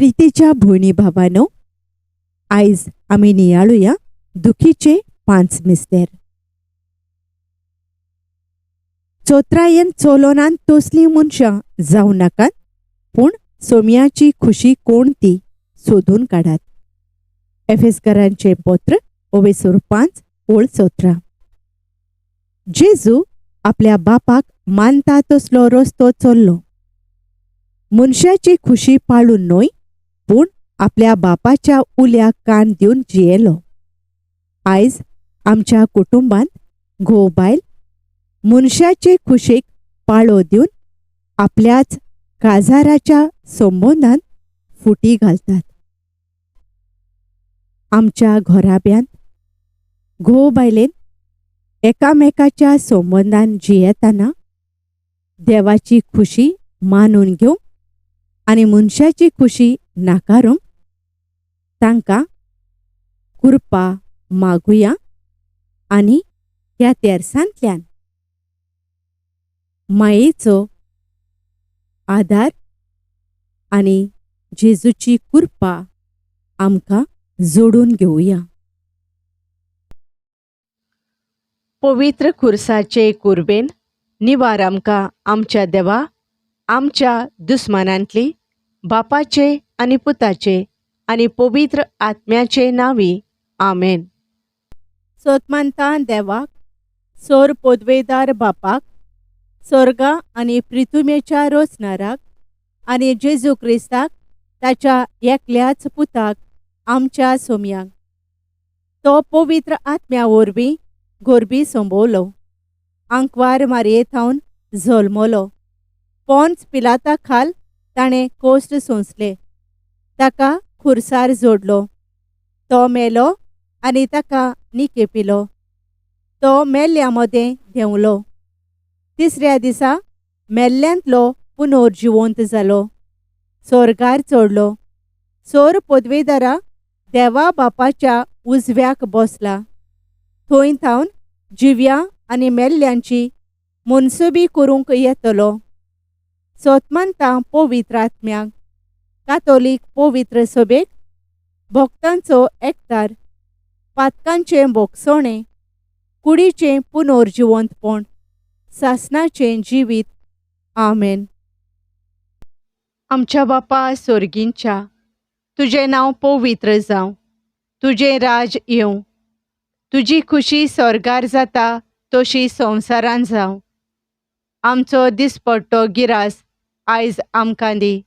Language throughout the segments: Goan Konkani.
प्रितीच्या भयणी भावांनो, आयज आमी नियाळुया दुखीचे पांच मिस्तेर. चोत्रायेन चलोनान तसलीं मनशां जावं नाकात, पूण सोम्याची खुशी कोण ती सोदून काडात. एफेसकरांचें पत्र ओवेसूर 5 ओळ 17. जेजू आपल्या बापाक मानता तसलो रस्तो चल्लो. मनशाची खुशी पाळून न्हय, पूण आपल्या बापाच्या उल्याक कान दिवन जियेलो. आयज आमच्या कुटुंबांत घोव बायल मनशाचे खुशेक पाळो दिवन आपल्याच काजाराच्या संबंदान फुटी घालतात. आमच्या घराब्यांत घोव बायलेन एकामेकाच्या संबंदान जियेतना देवाची खुशी मानून घेवंक आनी मनशाची खुशी नाकारूंक तांकां कृपा मागुया आनी ह्या तेरसांतल्यान मायेचो आदार आनी जेजूची कृपा आमकां जोडून घेवया. पवित्र खुर्साचे कुर्बेन निवार आमकां आमच्या देवा, आमच्या दुस्मानांतली, बापाचे आनी पुताचे आनी पवित्र आत्म्याचे नांवी, आमेन. सोतमानता देवाक, सोर पोदवेदार बापाक, सोर्गा आनी प्रिथुमेच्या रोसनाराक आनी जेजू क्रिस्ताक ताच्या एकल्याच पुताक आमच्या सोम्याक, तो पवित्र आत्म्या वरवीं गोरबी संबवलो, आंकवार मारये थावन जल्मलो, पोन्स पिलाता खाल ताणें कोश्ट सोंसले, ताका खुर्सार जोडलो, तो मेलो आनी ताका निकेपिलो, तो मेल्ल्या मदें देंवलो, तिसऱ्या दिसा मेल्ल्यांतलो पुनर्जिवंत जालो, सोर्गार चडलो, सोर पदवेदारा देवा बापाच्या उजव्याक बसला, थंय थावन जिव्या आनी मेल्ल्यांची मनसुबी करूंक येतलो. सोतमानता पवित्र आत्म्याक, कातोलीक पवित्र सभेक, भक्तांचो एकतार, पातकांचें भोगसणें, कुडीचें पुनर्जिवंतपण, सासणाचें जिवीत. आमेन. आमच्या बापा सोर्गींच्या, तुजें नांव पवित्र जावं, तुजें राज येवं, तुजी खुशी स्वर्गार जाता तशी संवसारान जावं. आमचो दिसपट्टो गिरास आयज आमकां दी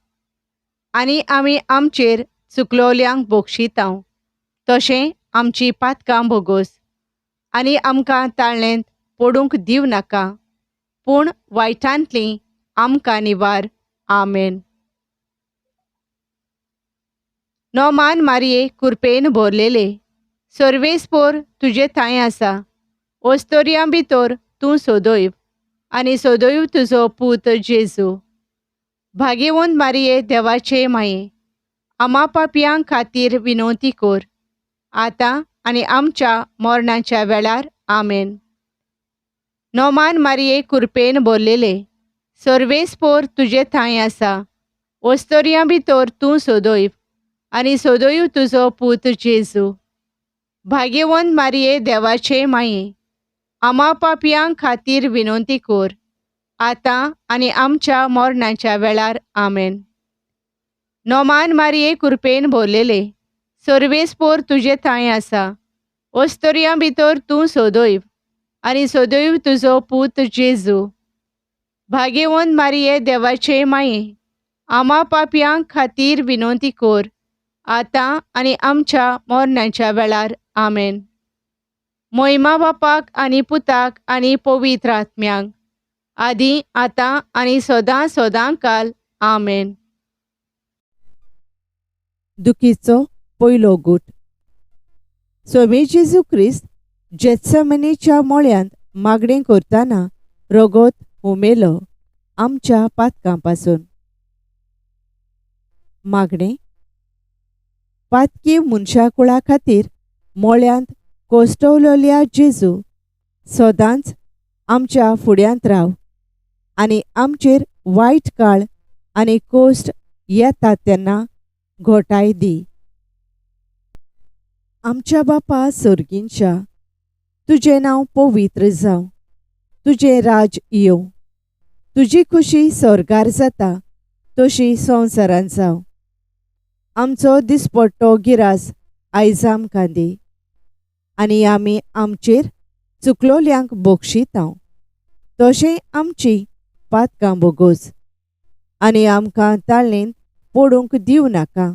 आनी आमी आमचेर चुकलोल्यांक बोगशितांव तशें आमची पातकां भोगोस आनी आमकां ताळ्ळेंत पडूंक दिवं नाका, पूण वायटांतली आमकां निवार. आमेन. नोमान मारये कुरपेन भरलेले, सर्वेस्पोर तुजे थांय आसा, ओस्तोरयां भितर तूं सोदयव आनी सोदयव तुजो पूत जेजू. भागेवंत मारये देवाचे माये, आमा पापयां खातीर विनवती कर, आतां आनी आमच्या मरणाच्या वेळार. आमेन. नोमान मारये कुरपेन भरलेले, सर्वेस्पोर तुजे थांय आसा, ओस्तोरयां भितर तूं सोदयव आनी सोदयव तुजो पूत जेजू. भागेवंत मारये देवाचे माये, आमा पापयां खातीर विनवती कर, आतां आनी आमच्या मरणाच्या वेळार. आमेन. नोमान मारये कुरपेन भरलेले, सर्वेस्पोर तुजे थांय आसा, ओस्तोरयां भितर तूं सोदयव आनी सोदयव तुजो पूत जेजू. भागेवंत मारये देवाचे माये, आमा पापयां खातीर विनवती कर, आतां आनी आमच्या मरणाच्या वेळार. आमेन. मोहिमा बापाक आनी पुताक आनी पवित्र आत्म्याक, आदी आतां आनी सदां सदां काल. आमेन. दुखीचो पयलो गूट. स्वामी जेजू क्रिस्त जेत्समनीच्या मोळ्यांत मागणें करतना रगत हुमेलो आमच्या पातकां पासून. मागणें. पातकी मनशाकुळा खातीर मोळ्यांत कोश्टवलेल्या जेजू, सदांच आमच्या फुड्यांत राव आनी आमचेर वायट काळ आनी कोश्ट येतात तेन्ना घोटाय दी. आमच्या बापा सोर्गींच्या, तुजें नांव पवित्र जावं, तुजें राज येवं, तुजी खुशी स्वर्गार जाता तशी संवसारांत जावं. आमचो दिसपट्टो गिरास आयज आमकां दी आनी आमी आमचेर चुकलोल्यांक बक्षितांव तशें आमची पातकां बोगोस आनी आमकां ताळेंत पडूंक दिवं नाका,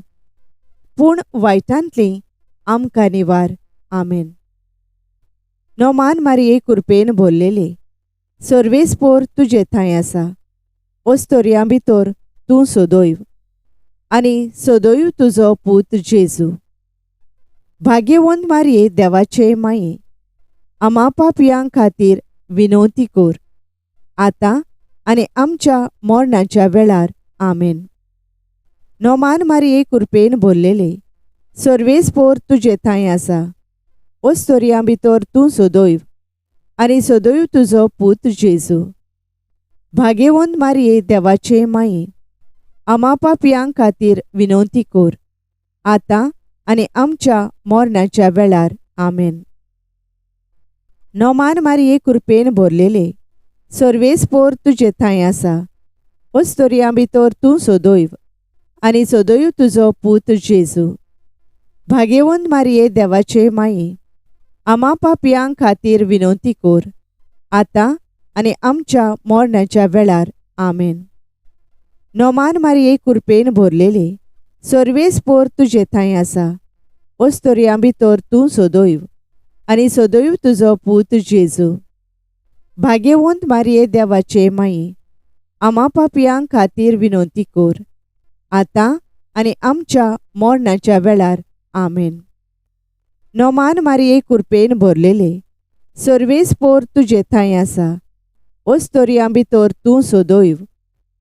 पूण वायटांतली आमकां निवार. आमेन. नोमान मारये कुरपेन भरलेले, सर्वेस्पोर तुजे थंय आसा, ओस्तोरयां भितर तूं सदैव आनी सदैव तुजो पूत जेजू. भाग्यवंत मारये देवाचे माये, आमा पापयां खातीर विनवती कर, आतां आनी आमच्या मरणाच्या वेळार. आमेन. नोमान मारये कुरपेन भरलेले, सर्वेस्पोर तुजे थंय आसा, ओस्तोरयां भितर तूं सदैव आनी सदैव तुजो पूत जेजू. भाग्यवंत मारये देवाचे माये, आमा पापयां खातीर विनवती कर, आतां आनी आमच्या मरणाच्या वेळार. आमेन. नोमान मारये कुरपेन भरलेले, सर्वेस्पोर तुजे थंय आसा, ओस्तोरयां भितर तूं सदैव आनी सदैव तुजो पूत जेजू. भाग्यवंत मारये देवाचे माये, आमा पापयां खातीर विनवती कर, आतां आनी आमच्या मरणाच्या वेळार. आमेन. नोमान मारये कुरपेन भरलेले, सर्वेस्पोर तुजे थंय आसा, ओस्तोरयां भितर तूं सदैव आनी सदैव तुजो पूत जेजू. भाग्यवंत मारये देवाचे माये, आमा पापयां खातीर विनवती कर, आतां आनी आमच्या मरणाच्या वेळार. आमेन. नोमान मारये कुरपेन भरलेले, सर्वेस्पोर तुजे थंय आसा, ओस्तोरयां भितर तूं सदैव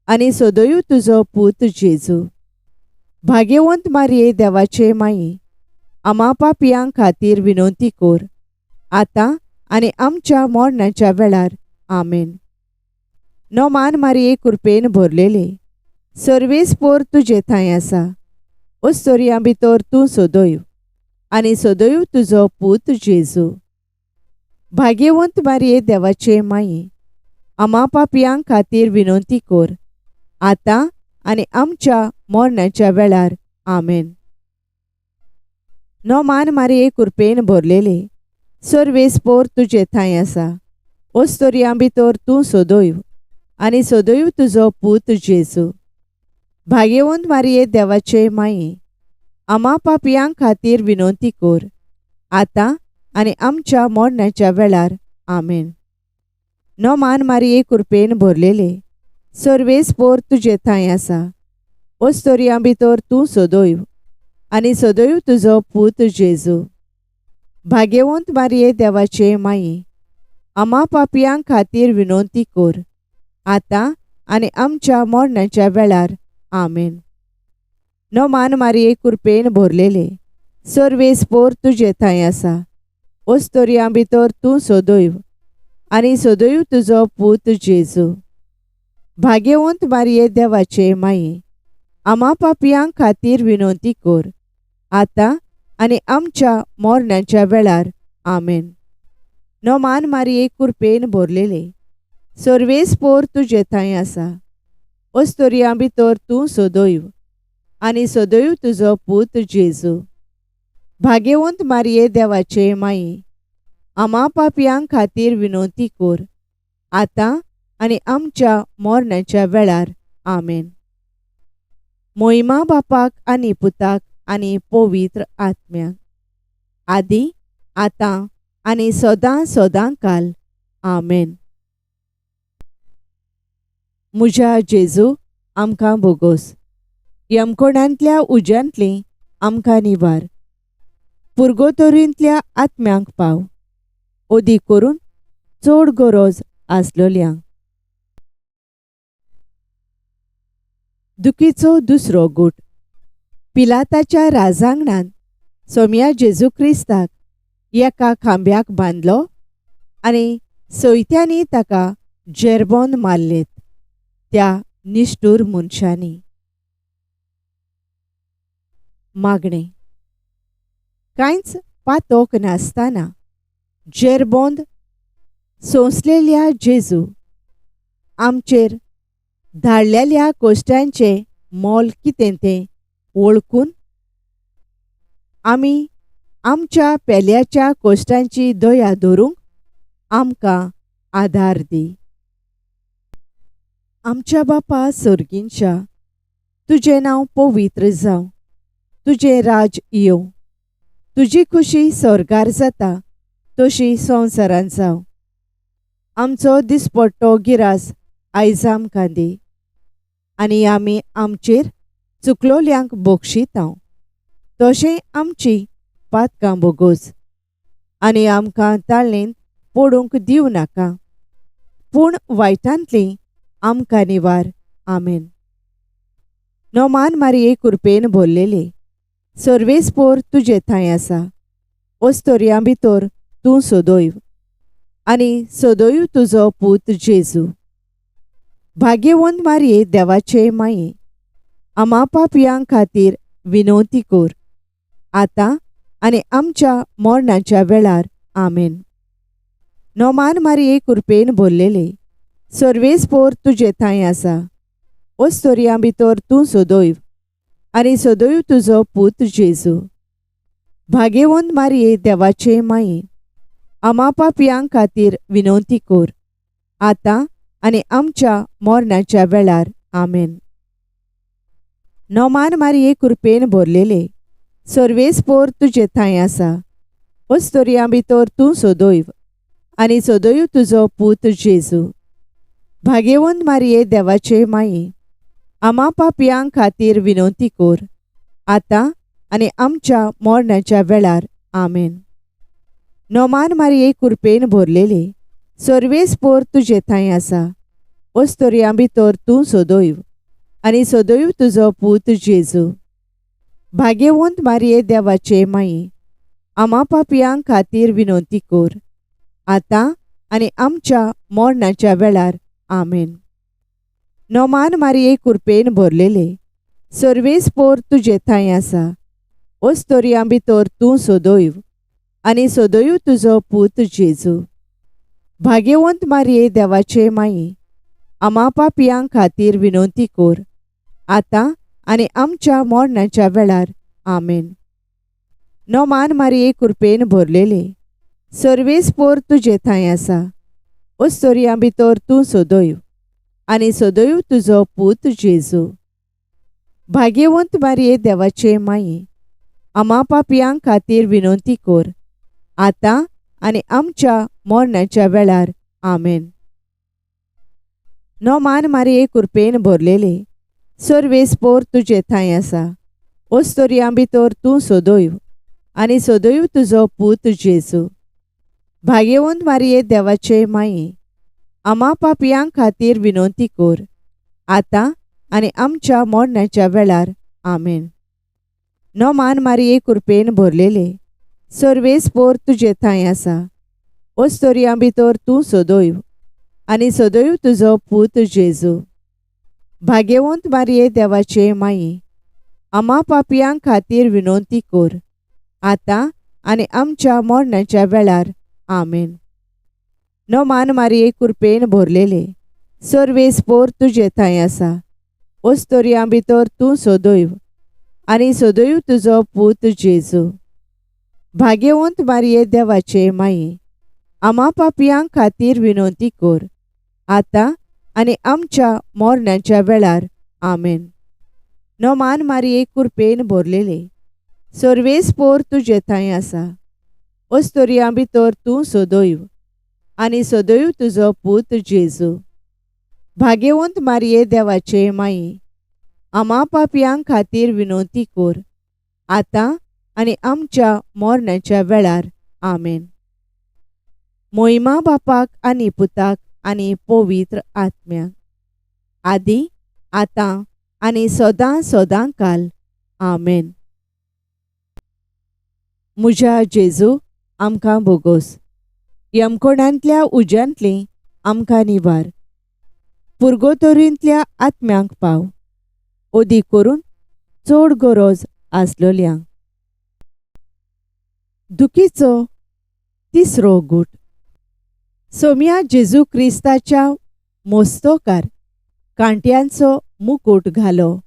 आनी सदैव तुजो पूत जेजू. भाग्यवंत मारये देवाचे माये, आमा पापयां खातीर विनवती कर, आतां आनी आमच्या मरणाच्या वेळार. आमेन. नोमान मारये कुरपेन भरलेले, सर्वेस्पोर तुजे थंय आसा, ओस्तोरयां भितर तूं सदैव आनी सदैव तुजो पूत जेजू. भाग्यवंत मारये देवाचे माये, आमा पापयां खातीर विनवती कर, आतां आनी आमच्या मरणाच्या वेळार. आमेन. नोमान मारये कुरपेन भरलेले, सर्वेस्पोर तुजे थंय आसा, ओस्तोरयां भितर तूं सदैव आनी सदैव तुजो पूत जेजू. भाग्यवंत मारये देवाचे माये, आमा पापयां खातीर विनवती कर, आतां आनी आमच्या मरणाच्या वेळार. आमेन. नोमान मारये कुरपेन भरलेले, सर्वेस्पोर तुजे थंय आसा, ओस्तोरयां भितर तूं सदैव आनी सदैव तुजो पूत जेजू. भाग्यवंत मारये देवाचे माये, आमा पापयां खातीर विनवती कर, आतां आनी आमच्या मरणाच्या वेळार. आमेन. नोमान मारये कुरपेन भरलेले, सर्वेस्पोर तुजे थंय आसा, ओस्तोरयां भितर तूं सदैव आनी सदैव तुजो पूत जेजू. भाग्यवंत मारये देवाचे माये, आमा पापयां खातीर विनवती कर, आतां आनी आमच्या मरणाच्या वेळार. आमेन. नोमान मारये कुरपेन भरलेले, सर्वेस्पोर तुजे थंय आसा, ओस्तोरयां भितर तूं सदैव आनी सदैव तुजो पूत जेजू. भाग्यवंत मारये देवाचे माये, आमा पापयां खातीर विनवती कर, आतां आनी आमच्या मरणाच्या वेळार. आमेन. मोहिमा बापाक आनी पुताक आनी पवित्र आत्म्याक, आदी आतां आनी सदां सदां काल. आमेन. म्हज्या जेजू, आमकां बोगोस, यमकोणांतल्या उज्यांतली आमकां निवार, पुर्गोतोरींतल्या आत्म्यांक पाव, अदीक करून चड गरज आसलोल्यांक. दुखीचो दुसरो गूट. पिलाताच्या राजांगणांत सोम्या जेजू क्रिस्ताक एका खांब्याक बांदलो आनी सयत्यांनी ताका जेरबोन मारलेत त्या निश्ठूर मनशांनी. मागणें. कांयच पातोक नासतना जेरबोंद सोंसलेल्या जेजू, आमचेर धाडलेल्या कोश्टांचें मोल कितें तें वळखून आमी आमच्या पेल्याच्या कोश्टांची दया धरूंक आमकां आदार दी. आमच्या बापा सर्गींच्या, तुजें नांव पवित्र जावं, तुजें राज येवं, तुजी खुशी स्वर्गार जाता तशी संवसारांत जावं. आमचो दिसपट्टो गिरास आयज आमकां दी आनी आमी आमचेर चुकलोल्यांक बक्षितांव तशें आमची पातकां बोगोस आनी आमकां ताळेंत पडूंक दिवं नाका, पूण वायटांतली आमकां निवार. आमेन. नोमान मारिये कुरपेन भरलेले, सर्वेस्पोर तुजे थंय आसा, ओस्तोरयां भितर तूं सदैव आनी सदैव तुजो पूत जेजू. भाग्यवंत मारिये देवाचे माये, आमा पापयां खातीर विनवती कर, आतां आनी आमच्या मरणाच्या वेळार. आमेन. नोमान मारिये कुरपेन भरलेले, सर्वेस्पोर तुजे थंय आसा, ओस्तोरयां भितर तूं सदैव आनी सदैव तुजो पूत जेजू. भाग्यवंत मारिये देवाचे माये, आमा पापयां खातीर विनवती कर, आतां आनी आमच्या मरणाच्या वेळार. आमेन. नोमान मारिये कुरपेन भरलेले, सर्वेस्पोर तुजे थंय आसा, ओस्तोरयां भितर तूं सदैव आनी सदैव तुजो पूत जेजू. भाग्यवंत मारिये देवाचे माये, आमा पापयां खातीर विनवती कर, आतां आनी आमच्या मरणाच्या वेळार. आमेन. नोमान मारिये कुरपेन भरलेले, सर्वेस्पोर तुजे थंय आसा, ओस्तोरयां भितर तूं सदैव आनी सदैव तुजो पूत जेजू. भाग्यवंत मारिये देवाचे माये, आमा पापयां खातीर विनवती कर, आतां आनी आमच्या मरणाच्या वेळार. आमेन. नोमान मारिये कुरपेन भरलेले, सर्वेस्पोर तुजे थंय आसा, ओस्तोरयां भितर तूं सदैव आनी सदैव तुजो पूत जेजू. भाग्यवंत मारिये देवाचे माये, आमा पापयां खातीर विनवती कर, आतां आनी आमच्या मरणाच्या वेळार. आमेन. नोमान मारिये कुरपेन भरलेले, सर्वेस्पोर तुजे थंय आसा, ओस्तोरयां भितर तूं सदैव आनी सदैव तुजो पूत जेजू. भाग्यवंत मारिये देवाचे माये, आमा पापयां खातीर विनवती कर, आतां आनी आमच्या मरणाच्या वेळार. आमेन. नोमान मारिये कुरपेन भरलेले, सर्वेस्पोर तुजे थंय आसा, ओस्तोरयां भितर तूं सदैव आनी सदैव तुजो पूत जेजू. भाग्यवंत मारिये देवाचे माये, आमा पापयां खातीर विनवती कर, आतां आनी आमच्या मरणाच्या वेळार. आमेन. नोमान मारिये कुरपेन भरलेले, सर्वेस्पोर तुजे थंय आसा, ओस्तोरयां भितर तूं सदैव आनी सदैव तुजो पूत जेजू. भाग्यवंत मारिये देवाचे माये, आमा पापयां खातीर विनवती कर, आतां आनी आमच्या मरणाच्या वेळार. आमेन. नोमान मारिये कुरपेन भरलेले, सर्वेस्पोर तुजे थंय आसा, ओस्तोरयां भितर तूं सदैव आनी सदैव तुजो पूत जेजू. भाग्यवंत मारिये देवाचे माये, आमा पापयां खातीर विनवती कर, आतां आनी आमच्या मरणाच्या वेळार. आमेन. नोमान मारिये कुरपेन भरलेले, सर्वेस्पोर तुजे थंय आसा, ओस्तोरयां भितर तूं सदैव आनी सदैव तुजो पूत जेजू. भाग्यवंत मारिये देवाचे माये, आमा पापयां खातीर विनवती कर, आतां आनी आमच्या मरणाच्या वेळार. आमेन. मोहिमा बापाक आनी पुताक आनी पवित्र आत्म्याक, आदी आतां आनी सदां सदां काल. आमेन. म्हज्या जेजू, आमकां बोगोस, यमकोणांतल्या उज्यांतली आमकां निवार, पुर्गोतोरींतल्या आत्म्यांक पाव, अदीक करून चड गरज आसलोल्यांक. दुखीचो तिसरो गूट. सोम्या जेजू क्रिस्ताच्या मोस्तोकार कांट्यांचो मुकूट घालो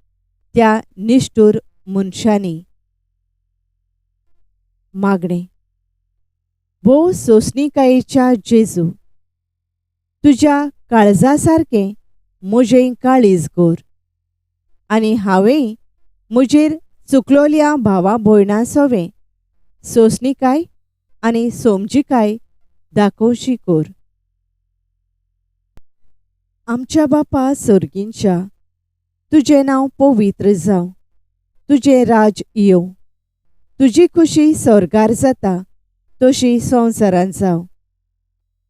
त्या निश्ठूर मनशांनी. मागणें. भोव सोंसणिकायेच्या जेजू, तुज्या काळजा सारकें म्हजें काळीज कर आनी हांवें म्हजेर चुकलोल्या भावा भयणां सोवें सोंसणिकाय आनी सोमजिकाय दाखोवची कर. आमच्या बापा सर्गींच्या, तुजें नांव पवित्र जावं, तुजें राज येवं, तुजी खुशी स्वर्गार जाता तशी संवसारांत जावं.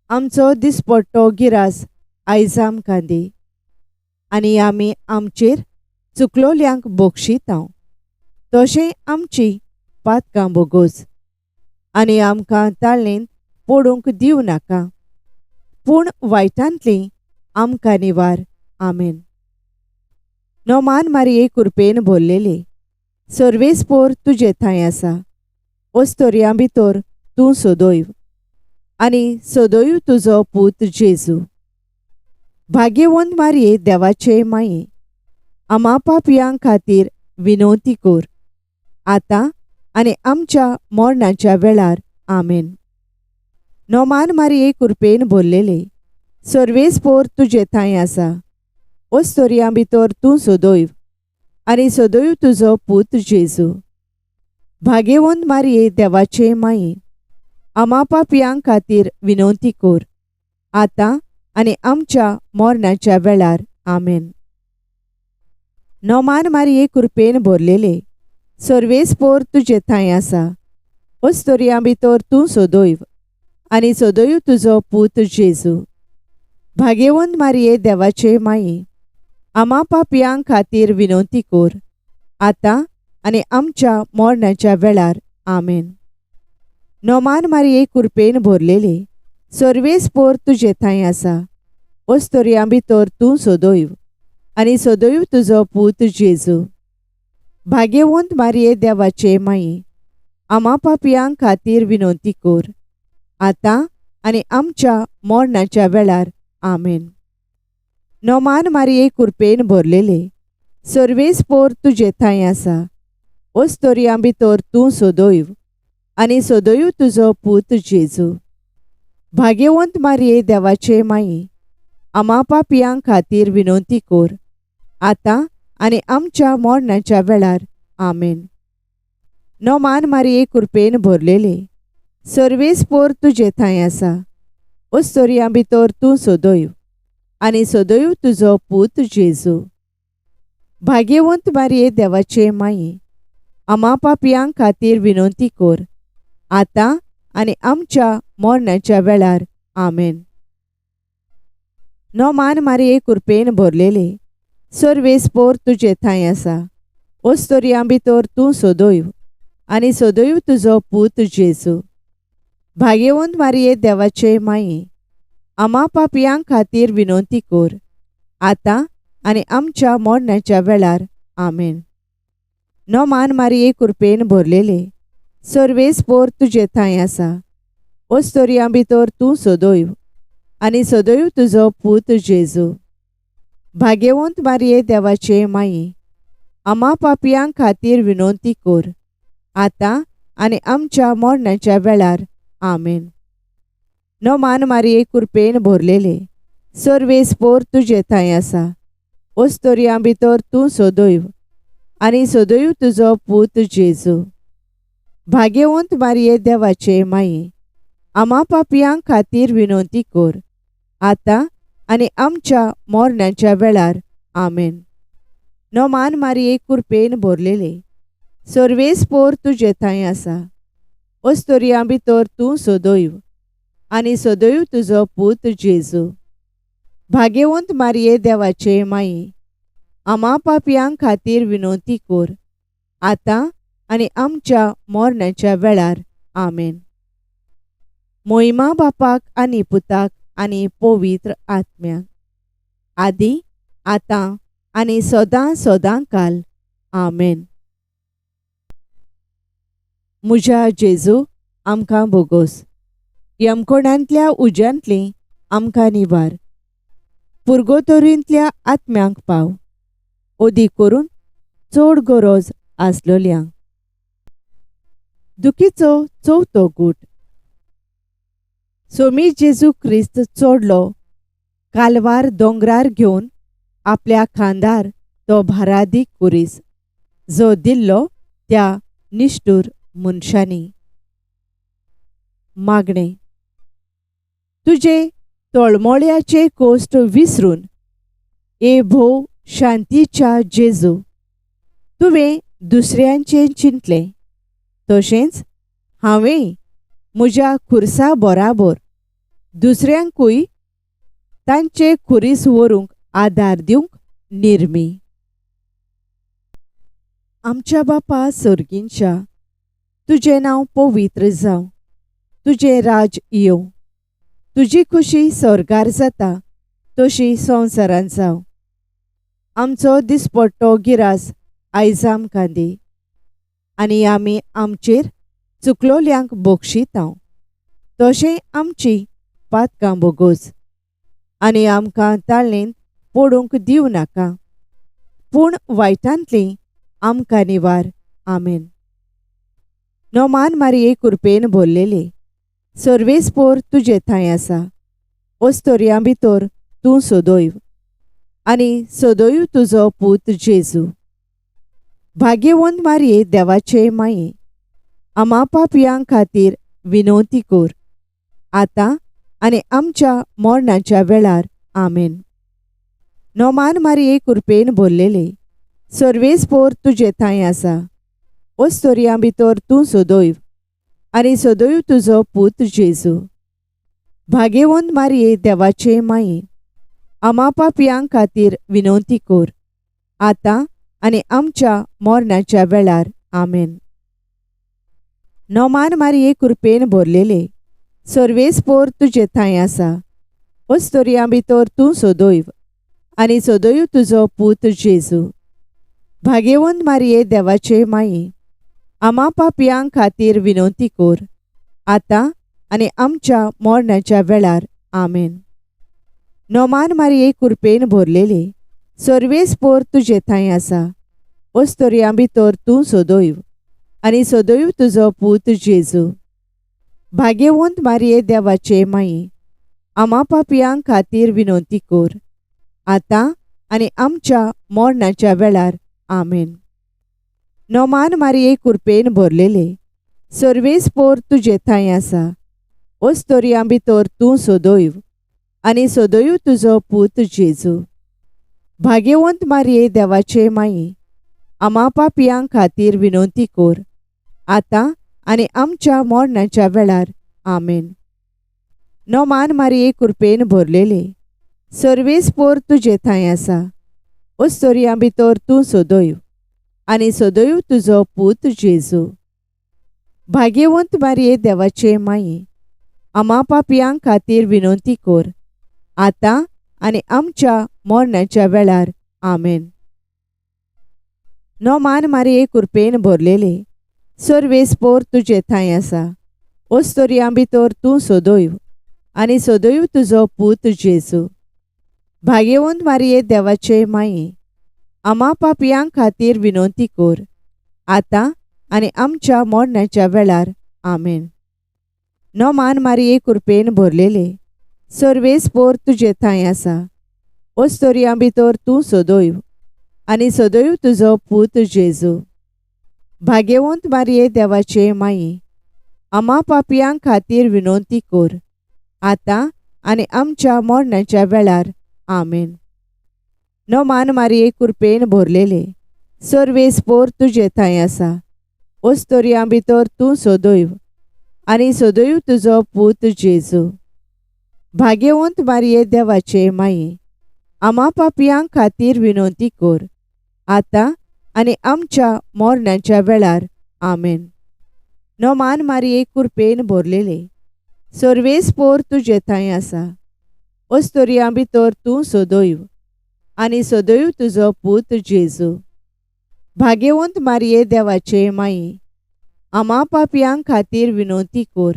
आमचो दिसपट्टो गिरास आयज आमकां दी आनी आमी आमचेर चुकलोल्यांक बक्षितांव तशें आमची पातकां बोगोज आनी आमकां ताळेंत पडूंक दिवं नाका, पूण वायटांतली आमकां निवार. आमेन. नोमान मारये कुरपेन भरलेली, सर्वेस्पोर तुजे थंय आसा, ओस्तोरयां भितर तूं सदैव आनी सदैव तुजो पूत जेजू. भाग्यवंत मारये देवाचे माये, आमा पापयां खातीर विनवती कर, आतां आनी आमच्या मरणाच्या वेळार. आमेन. नोमान मारये कुरपेन भरलेले, सर्वेस्पोर तुजे थंय आसा, ओस्तोरयां भितर तूं सदैव आनी सदैव तुजो पूत जेजू. भाग्यवंत मारये देवाचे माये, आमा पापयां खातीर विनवती कर, आतां आनी आमच्या मरणाच्या वेळार. आमेन. नोमान मारये कुरपेन भरलेले, सर्वेस्पोर तुजे थंय आसा, ओस्तोरयां भितर तूं सदैव आनी सदैव तुजो पूत जेजू. भाग्यवंत मारये देवाचे माये, आमा पापयां खातीर विनवती कर, आतां आनी आमच्या मरणाच्या वेळार. आमेन. नोमान मारये कुरपेन भरलेले, सर्वेस्पोर तुजे थंय आसा, ओस्तोरयां भितर तूं सदैव आनी सदैव तुजो पूत जेजू. भाग्यवंत मारये देवाचे माये, आमा पापयां खातीर विनवती कर, आतां आनी आमच्या मरणाच्या वेळार. आमेन. नोमान मारये कुरपेन भरलेले, सर्वेस्पोर तुजे थंय आसा, ओस्तोरयां भितर तूं सदैव आनी सदैव तुजो पूत जेजू. भाग्यवंत मारये देवाचे माये, आमा पापयां खातीर विनवती कर, आतां आनी आमच्या मरणाच्या वेळार. आमेन. नोमान मारये कुरपेन भरलेले, सर्वेस्पोर तुजे थंय आसा, ओस्तोरयां भितर तूं सदैव आनी सदैव तुजो पूत जेजू. भाग्यवंत मारये देवाचे माये, आमा पापयां खातीर विनवती कर, आतां आनी आमच्या मरणाच्या वेळार. आमेन. नोमान मारये कुरपेन भरलेले, सर्वेस्पोर तुजे थंय आसा, ओस्तोरयां भितर तूं सदैव आनी सदैव तुजो पूत जेजू. भाग्यवंत मारये देवाचे माये, आमा पापयां खातीर विनवती कर, आतां आनी आमच्या मरणाच्या वेळार. आमेन. नोमान मारये कुरपेन भरलेले, सर्वेस्पोर तुजे थंय आसा, ओस्तोरयां भितर तूं सदैव आनी सदैव तुजो पूत जेजू. भाग्यवंत मारये देवाचे माये, आमा पापयां खातीर विनवती कर, आतां आनी आमच्या मरणाच्या वेळार. आमेन. नोमान मारये कुरपेन भरलेले, सर्वेस्पोर तुजे थंय आसा, ओस्तोरयां भितर तूं सदैव आनी सदैव तुजो पूत जेजू. भाग्यवंत मारये देवाचे माये, आमा पापयां खातीर विनवती कर, आतां आनी आमच्या मरणाच्या वेळार. आमेन. नोमान मारये कुरपेन भरलेले, सर्वेस्पोर तुजे थंय आसा, ओस्तोरयां भितर तूं सदैव आनी सदैव तुजो पूत जेजू. भाग्यवंत मारये देवाचे माये, आमा पापयां खातीर विनवती कर, आतां आनी आमच्या मरणाच्या वेळार. आमेन. मोहिमा बापाक आनी पुताक आनी पवित्र आत्म्याक, आदी आतां आनी सदां सदां काल. आमेन. म्हज्या जेजू आमकां भोगोस. यमकोणांतल्या उज्यांतली आमकां निवार. पुर्गोतोरींतल्या आत्म्यांक पाव, ओदी करून चड गरज आसलोल्यांक. दुखीचो चवथो गूट. सोमी जेजू क्रिस्त चडलो कालवार दोंगरार घेवन आपल्या खांदार तो भारादीक कुरीस जो दिल्लो त्या निश्ठूर मनशांनी. मागणें. तुजे तळमळ्याचे कोश्ट विसरून ए भोव शांतीच्या जेजू, तुवें दुसऱ्यांचें चिंतलें, तशेंच हांवें म्हज्या खुर्सा बराबर दुसऱ्यांकूय तांचे खुरीस व्हरूंक आदार दिवंक निर्मी. आमच्या बापा सर्गींच्या, तुजें नांव पवित्र जावं, तुजें राज येवं, तुजी खुशी स्वर्गार जाता तशी संवसारांत जावं. आमचो दिसपट्टो गिरास आयज आमकां दी, आनी आमी आमचेर चुकलोल्यांक बक्षितांव, तशें आमची पातकां भोगोस, आनी आमकां ताळेंत पडूंक दिवं नाका, पूण वायटांतली आमकां निवार. आमेन. नोमान मारिये कुरपेन भरलेले, सर्वेस्पोर तुजे थंय आसा, ओस्तोरयां भितर तूं सदैव आनी सदैव तुजो पूत जेजू. भाग्यवंत मारिये देवाचे माये, आमा पापयां खातीर विनवती कर, आतां आनी आमच्या मरणाच्या वेळार. आमेन. नोमान मारिये कुरपेन भरलेले, सर्वेस्पोर तुजे थंय आसा, ओस्तोरयां भितर तूं सदैव आनी सदैव तुजो पूत जेजू. भाग्यवंत मारिये देवाचे माये, आमा पापयां खातीर विनवती कर, आतां आनी आमच्या मरणाच्या वेळार. आमेन. नोमान मारिये कुरपेन भरलेले, सर्वेस्पोर तुजे थंय आसा, ओस्तोरयां भितर तूं सदैव आनी सदैव तुजो पूत जेजू. भाग्यवंत मारिये देवाचे माये, आमा पापयां खातीर विनवती कर, आतां आनी आमच्या मरणाच्या वेळार. आमेन. नोमान मारिये कुरपेन भरलेले, सर्वेस्पोर तुजे थंय आसा, ओस्तोरयां भितर तूं सदैव आनी सदैव तुजो पूत जेजू. भाग्यवंत मारिये देवाचे माये, आमा पापयां खातीर विनवती कर, आतां आनी आमच्या मरणाच्या वेळार. आमेन. नोमान मारिये कुरपेन भरलेले, सर्वेस्पोर तुजे थंय आसा, ओस्तोरयां भितर तूं सदैव आनी सदैव तुजो पूत जेजू. भाग्यवंत मारिये देवाचे माये, आमा पापयां खातीर विनवती कर, आतां आनी आमच्या मरणाच्या वेळार. आमेन. नोमान मारिये कुरपेन भरलेले, सर्वेस्पोर तुजे थंय आसा, ओस्तोरयां भितर तूं सदैव आनी सदैव तुजो पूत जेजू. भाग्यवंत मारिये देवाचे माये, आमा पापयां खातीर विनवती कर, आतां आनी आमच्या मरणाच्या वेळार. आमेन. नोमान मारिये कुरपेन भरलेले, सर्वेस्पोर तुजे थंय आसा, ओस्तोरयां भितर तूं सदैव आनी सदैव तुजो पूत जेजू. भाग्यवंत मारिये देवाचे माये, आमा पापयां खातीर विनवती कर, आतां आनी आमच्या मरणाच्या वेळार. आमेन. नोमान मारिये कुरपेन भरलेले, सर्वेस्पोर तुजे थंय आसा, ओस्तोरयां भितर तूं सदैव आनी सदैव तुजो पूत जेजू. भाग्यवंत मारिये देवाचे माये, आमा पापयां खातीर विनवती कर, आतां आनी आमच्या मरणाच्या वेळार. आमेन. नोमान मारिये कुरपेन भरलेले, सर्वेस्पोर तुजे थंय आसा, ओस्तोरयां भितर तूं सदैव आनी सदैव तुजो पूत जेजू. भाग्यवंत मारिये देवाचे माये, आमा पापयां खातीर विनवती कर, आतां आनी आमच्या मरणाच्या वेळार. आमेन. नोमान मारिये कुरपेन भरलेले, सर्वेस्पोर तुजे थंय आसा, ओस्तोरयां भितर तूं सदैव आनी सदैव तुजो पूत जेजू. भाग्यवंत मारिये देवाचे माये, आमा पापयां खातीर विनवती कर,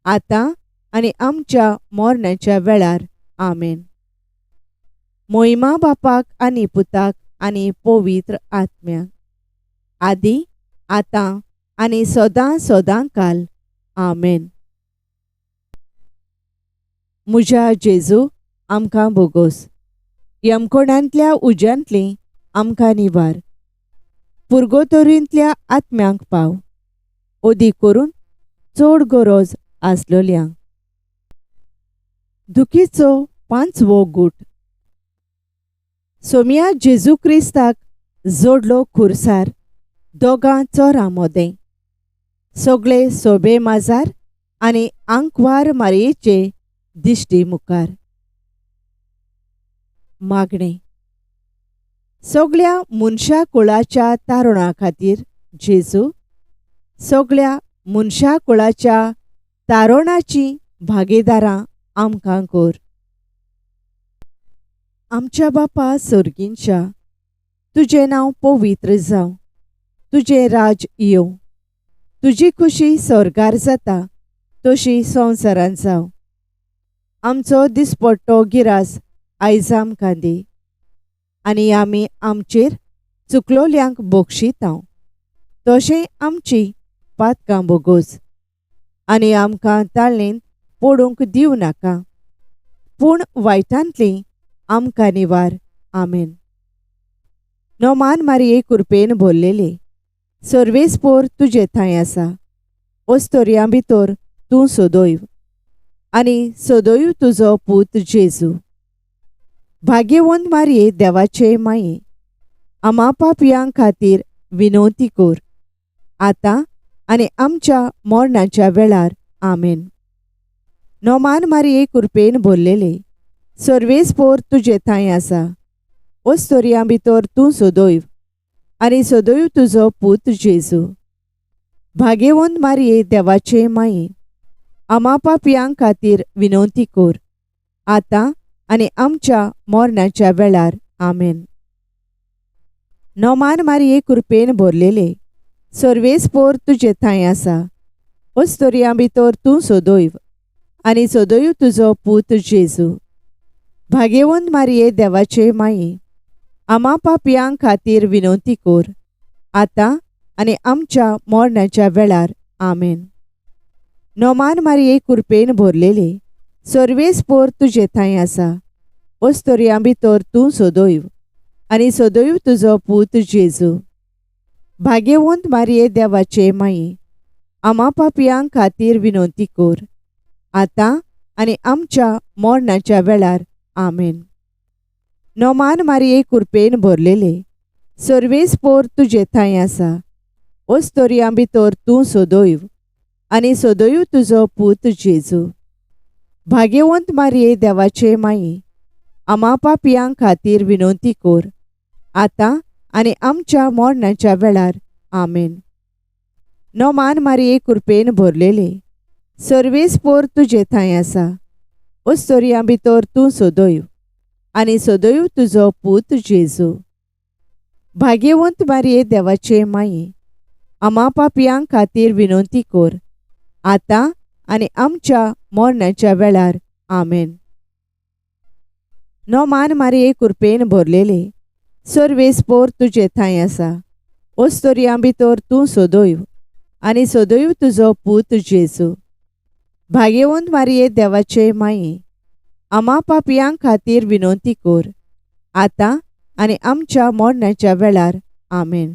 आतां आनी आमच्या मरणाच्या वेळार. आमेन. मोहिमा बापाक आनी पुताक आनी पवित्र आत्म्याक, आदी आतां आनी सदां सदां काल. आमेन. म्हज्या जेजू, आमकां बोगोस. यमकोणांतल्या उज्यांतली आमकां निवार. पुर्गोतोरींतल्या आत्म्यांक पाव, ओदी करून चड गरज आसलोल्यांक. दुखीचो पांचवो गूट. सोम्या जेजू क्रिस्ताक जोडलो खुर्सार दोगां चोरां मोदें. सगळे सोबे माजार आनी आंकवार मारयेचे दिश्टी मुखार. मागणें. सगळ्या मनशा कुळाच्या तारुणा खातीर जेजू, सगळ्या मनशा कुळाच्या तारुणाची भागीदारां आमकां कर. आमच्या बापा सर्गींच्या, तुजें नांव पवित्र जावं, तुजें राज येवं, तुजी खुशी स्वर्गार जाता तशी संवसारांत जावं. आमचो दिसपट्टो गिरास आयज आमकां दी, आनी आमी आमचेर चुकलोल्यांक बक्षितांव तशें आमची पातकां बोगोस, आनी आमकां ताळेंत पडूंक दिवं नाका, पूण वायटांतली आमकां निवार. आमेन. नोमान मारये कुरपेन भरलेले, सर्वेस्पोर तुजे थंय आसा. ओस्तोरयां भितर तूं सदैव आनी सदैव तुजो पूत जेजू. भाग्यवंत मारये देवाचे माये, आमा पापयां खातीर विनवती कर, आतां आनी आमच्या मरणाच्या वेळार. आमेन. नोमान मारये कुरपेन भरलेले, सर्वेस्पोर तुजे थंय आसा. ओस्तोरयां भितर तूं सदैव आनी सदैव तुजो पूत जेजू. भाग्यवंत मारये देवाचे माये, आमा पापयां खातीर विनवती कर, आतां आनी आमच्या मरणाच्या वेळार. आमेन. नोमान मारये कुरपेन भरलेले, सर्वेस्पोर तुजे थंय आसा. ओस्तोरयां भितर तूं सदैव आनी सदैव तुजो पूत जेजू. भाग्यवंत मारये देवाचे माये, आमा पापयां खातीर विनवती कर, आतां आनी आमच्या मरणाच्या वेळार. आमेन. नोमान मारये कुरपेन भरलेले, सर्वेस्पोर तुजे थंय आसा. ओस्तोरयां भितर तूं सदैव आनी सदैव तुजो पूत जेजू. भाग्यवंत मारये देवाचे माये, आमा पापयां खातीर विनवती कर, आतां आनी आमच्या मरणाच्या वेळार. आमेन. नोमान मारये कुरपेन भरलेले, सर्वेस्पोर तुजे थंय आसा. ओस्तोरयां भितर तूं सदैव आनी सदैव तुजो पूत जेजू. भाग्यवंत मारये देवाचे माये, आमा पापयां खातीर विनवती कर, आतां आनी आमच्या मरणाच्या वेळार. आमेन. नोमान मारये कुरपेन भरलेले, सर्वेस्पोर तुजे थंय आसा. ओस्तोरयां भितर तूं सदैव आनी सदैव तुजो पूत जेजू. भाग्यवंत मारये देवाचे माये, आमा पापयां खातीर विनवती कर, आतां आनी आमच्या मरणाच्या वेळार. आमेन. नोमान मारये कुरपेन भरलेले, सर्वेस्पोर तुजे थंय आसा. ओस्तोरयां भितर तूं सदैव आनी सदैव तुजो पूत जेजू. भाग्यवंत मारये देवाचे माये, आमा पापयां खातीर विनवती कर, आतां आनी आमच्या मरणाच्या वेळार. आमेन.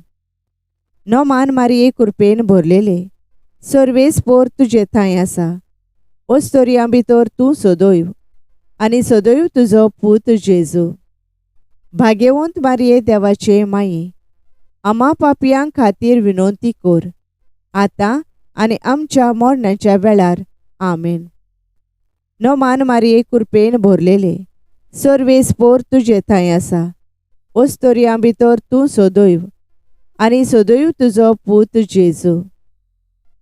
नोमान मारये कुरपेन भरलेले, सर्वेस्पोर तुजे थंय आसा. ओस्तोरयां भितर तूं सदैव आनी सदैव तुजो पूत जेजू. भाग्यवंत मारये देवाचे माये, आमा पापयां खातीर विनवती कर, आतां आनी आमच्या मरणाच्या वेळार. आमेन. नोमान मारये कुरपेन भरलेले, सर्वेस्पोर तुजे थंय आसा. ओस्तोरयां भितर तूं सदैव आनी सदैव तुजो पूत जेजू.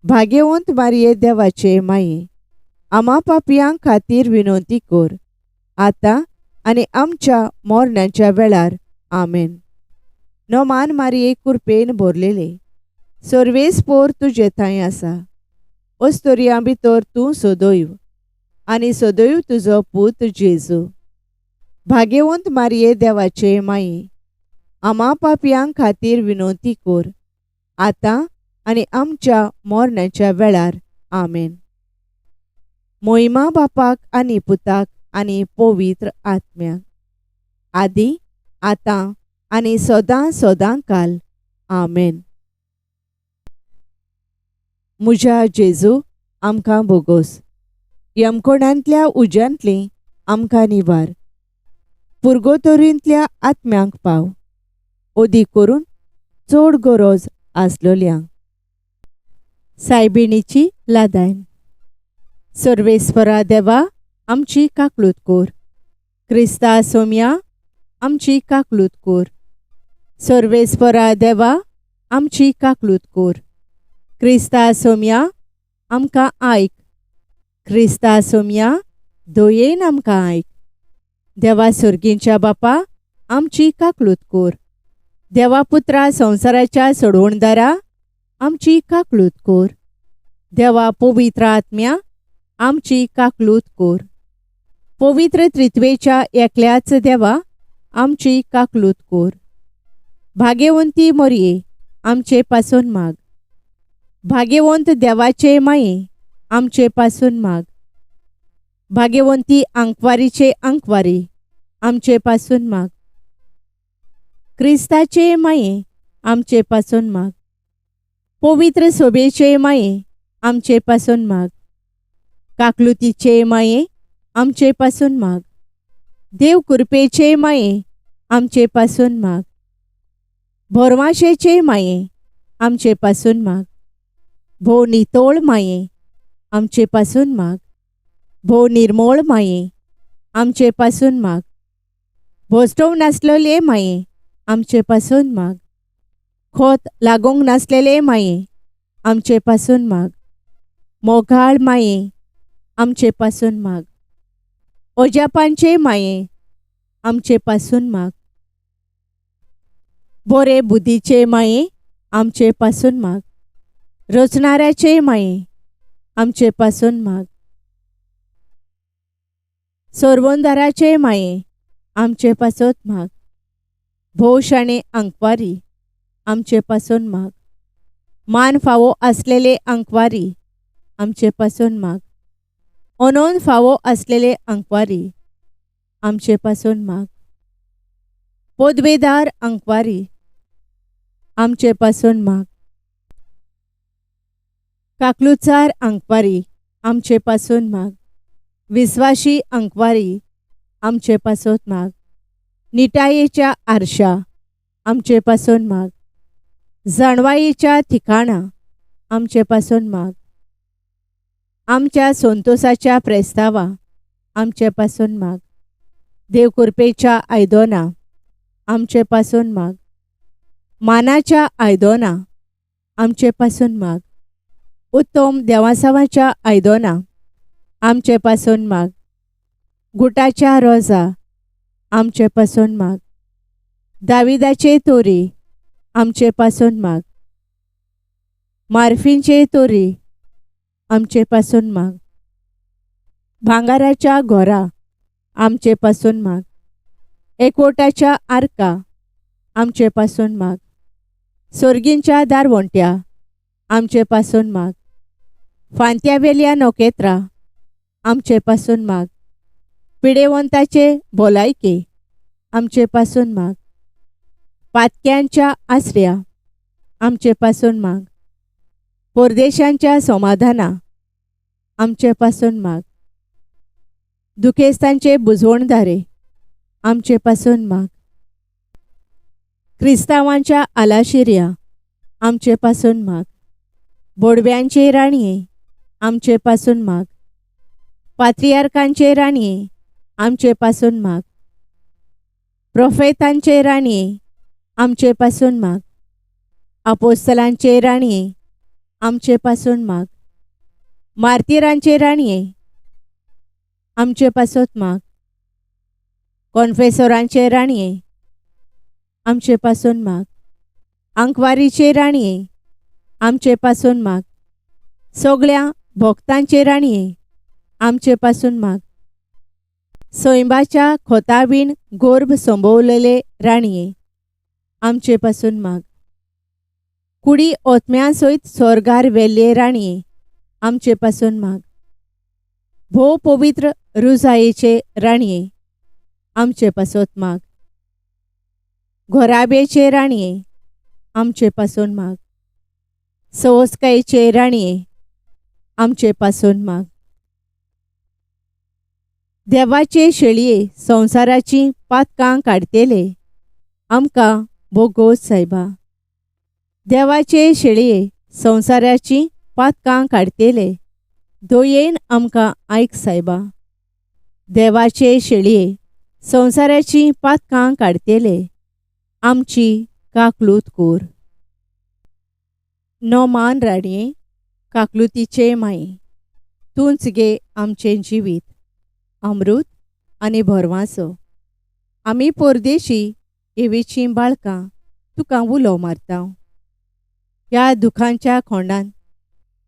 भाग्यवंत मारये देवाचे माये, आमा पापयां खातीर विनवती कर, आतां आनी आमच्या मरणाच्या वेळार. आमेन. नोमान मारये कुरपेन भरलेले, सर्वेस्पोर तुजे थांय आसा. अस्तोरयां भितर तूं सदैव आनी सदैव तुजो पूत जेजू. भाग्यवंत मारये देवाचे माये, आमा पापयां खातीर विनवती कर, आतां आनी आमच्या मरणाच्या वेळार. आमेन. मोहिमा बापाक आनी पुताक आनी पवित्र आत्म्याक, आदी आतां आनी सदां सदां काल. आमेन. म्हज्या जेजू, आमकां बोगोस. यमकोणांतल्या उज्यांतली आमकां निवार. पुर्गोतोरींतल्या आत्म्यांक पाव, अदीक करून चड गरज आसलोल्यांक. सायबिणीची लादायन. सर्वेस्परा देवा, आमची काकलूत कोर. क्रिस्ता सोम्या, आमची काकलूत कोर. सर्वेस्परा देवा, आमची काकलूत कोर. क्रिस्ता सोम्या, आमकां आयक. क्रिस्ता सोम्या, दयेन आमकां आयक. देवा सर्गींच्या बापा, आमची काकलूत कोर. देवा पुत्रा संवसाराच्या सोडवणदारा, आमची काकलूत कोर. देवा पवित्र आत्म्या, आमची काकलूत कोर. पवित्र त्रित्वेच्या एकल्याच देवा, आमची काकलूत कोर. भाग्यवंती मोरये, आमचे पासून माग. भाग्यवंत देवाचे माये, आमचे पासून माग. भाग्यवंती आंकवारीचे आंकवारी, आमचे पासून माग. क्रिस्ताचे माये, आमचे पासून माग. पवित्र सोबेचे माये, आमचे पासून माग. काकलुतीचे माये, आमचे पासून माग. देव कृपेचे माये, आमचे पासून माग. भोरवाशेचे माये, आमचे पासून माग. भोव नितोळ माये, आमचे पासून माग. भोव निर्मोळ माये, आमचे पासून माग. भोसटोव नासलेले माये, आमचे पासून माग. खोत लागूंक नासलेले माये, आमचे पासून माग. मोगाळ माये, आमचे पासून माग. ओजापांचे माये, आमचे पासून माग. बोरे बुद्धीचे माये, आमचे पासून माग. रचणाऱ्याचे माये, आमचे पासून माग. सोरवंदाराचे माये, आमचे पासत माग. भोव शाणे आंकवारी, आमचे पासून माग. मान फावो आसलेले आंकवारी, आमचे पासून माग. अनोन फावो आसलेले आंकवारी, आमचे पासून माग. पदवेदार आंकवारी, आमचे पासून माग. काकलुचार आंकवारी, आमचे पासून माग. विस्वाशी आंकवारी, आमचे पासत माग. निटायेच्या आरशा, आमचे पासून माग. जाणवायेच्या ठिकाणा, आमचे पासून माग. आमच्या संतोसाच्या प्रेस्तावा, आमचे पासून माग. देव कृपेच्या आयदोना, आमचे पासून माग. मानाच्या आयदोना, आमचे पासून माग. उत्तम देवासावाच्या आयदोना, आमचे पासून माग. गुटाच्या रोजा, आमचे पासून माग. दाविदाचे तोरी, आमचे पासून माग. मार्फींचे तोरी, आमचे पासून माग. भांगाराच्या घोरा, आमचे पासून माग. एकवटाच्या आर्का, आमचे पासून माग. सोर्गींच्या दारवंट्या, आमचे पासून माग. फांत्यावेल्या नखेत्रां, आमचे पासून माग. पिडेवंताचे भलायके, आमचे पासून माग. पातक्यांच्या आसऱ्या, आमचे पासून माग. परदेशांच्या समाधाना, आमचे पासून माग. दुखेस्तांचे बुजवणदारे, आमचे पासून माग. क्रिस्तांवांच्या आलाशिऱ्या, आमचे पासून माग. बोडव्यांचे राणये, आमचे पासून माग. पात्रियार्कांचे राणये, आमचे पासून माग. प्रोफेतांचे राणये, आमचे पासून माग. आपोस्तलांचे राणये, आमचे पासून माग. मार्तिरांचे राणये, आमचे पासत माग. कॉन्फेसोरांचे राणये, आमचे पासून माग. आंकवारीचे राणये, आमचे पासून माग. सगळ्या भक्तांचे राणये, आमचे पासून माग. सैंबाच्या खोतावीण गोर्भ संभवलेले राणये, आमचे पासून माग. कुडी ओतम्या सयत स्वर्गार वेल्ले राणये, आमचे पासून माग. भोव पवित्र रुजायेचे राणये, आमचे पासत माग. घोराब्याचे राणये, आमचे पासून माग. सवस्कायेचे राणये, आमचे पासून माग. देवाचे शेळये संवसाराची पातकां काडटेले, आमकां बोगोस सायबा. देवाचे शेळये संवसाराची पातकां काडटेले, दयेन आमकां आयक सायबा. देवाचे शेळये संवसाराची पातकां काडटेले, आमची काकलूत कोर. नोमान राणये, काकलुतीचे माये, तूंच गे आमचें जिवीत, अमृत आनी भरवांसो. आमी परदेशी एवीचीं बाळकां तुका उलो मारता. ह्या दुखांच्या खोंडान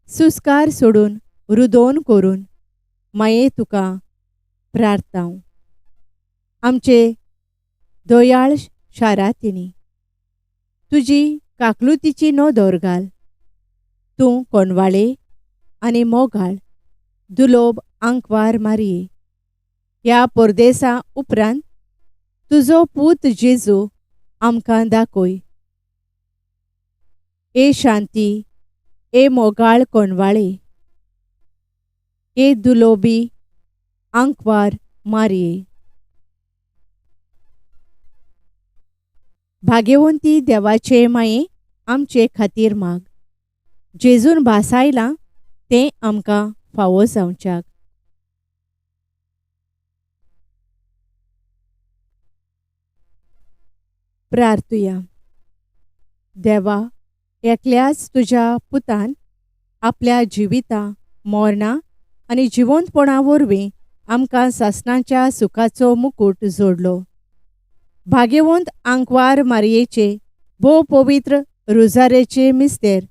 सुस्कार सोडून रुदोन करून माये तुका प्रार्थता. आमचे दयाळ शारातिनी तुजी काकलुतीची नदर घाल. तूं कोणवाळे आनी मोगाळ दुलोब आंकवार मारये. ह्या परदेसा उपरांत तुजो पूत जेजू आमकां दाखय. ए शांती, ए मोगाळ कोणवाळे, ए दुलोबी आंकवार मारये. भाग्यवंती देवाचे माये, आमचे खातीर माग. जेजून भासायलां तें आमकां फावो जावच्याक. प्रार्थुया. देवा, एकल्याच तुज्या पुतान आपल्या जिविता, मरणा आनी जिवंतपणा वरवीं आमकां सासणाच्या सुखाचो मुकूट जोडलो. भाग्यवंत आंकवार मारयेचे भोव पवित्र रुजारेचे मिस्तेर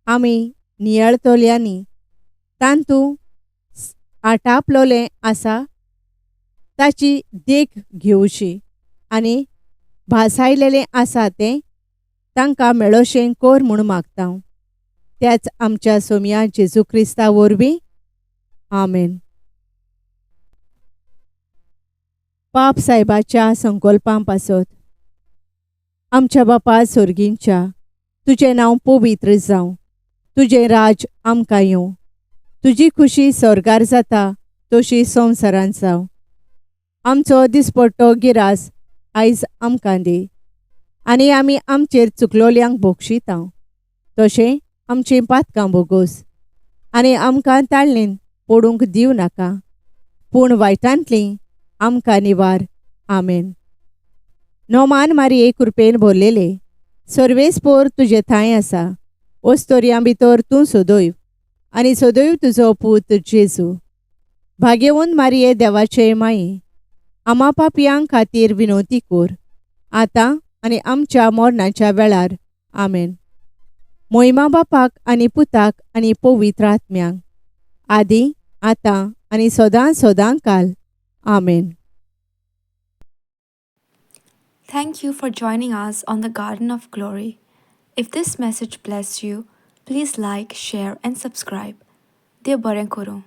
आमी नियाळतल्यांनी तांतू आटापलोलें आसा ताची देख घेवची आनी भासायलेलें आसा तें तांकां मेळोशें कोर म्हूण मागता. त्याच आमच्या सोमया जेजू क्रिस्ता वरवीं. आमेन. पाप सायबाच्या संकल्पां पासत. आमच्या बापा सोर्गींच्या, तुजें नांव पवित्र जावं, तुजें राज आमकां येवं, तुजी खुशी स्वर्गार जाता तशी संवसारांत जावं. आमचो दिसपट्टो गिरास आयज आमकां दी आनी आमी आमचेर चुकलोल्यांक बोगशिता तशें आमचीं पातकां बोगोस आनी आमकां ताळणेन पडूंक दिवं नाका, पूण वायटांतलीं आमकां निवार. आमेन. नोमान मारये कृपेन भरलेले, सर्वेस्पोर तुजे थांय आसा. ओस्तोरयां भितर तूं सदैव आनी सदैव तुजो पूत जेजू. भाग्यवंत मारये देवाचे माये, आमा पापयां खातीर विनवती कोर, आतां आनी आमच्या मरणाच्या वेळार. आमेन. मोहिमा बापाक आनी पुताक आनी पवित्र आत्म्यांक, आदी आतां आनी सदां सदां काल. आमेन. Thank you for joining us on the Garden of Glory. If this message blessed you, please like, share, and subscribe. देव बरें करूं.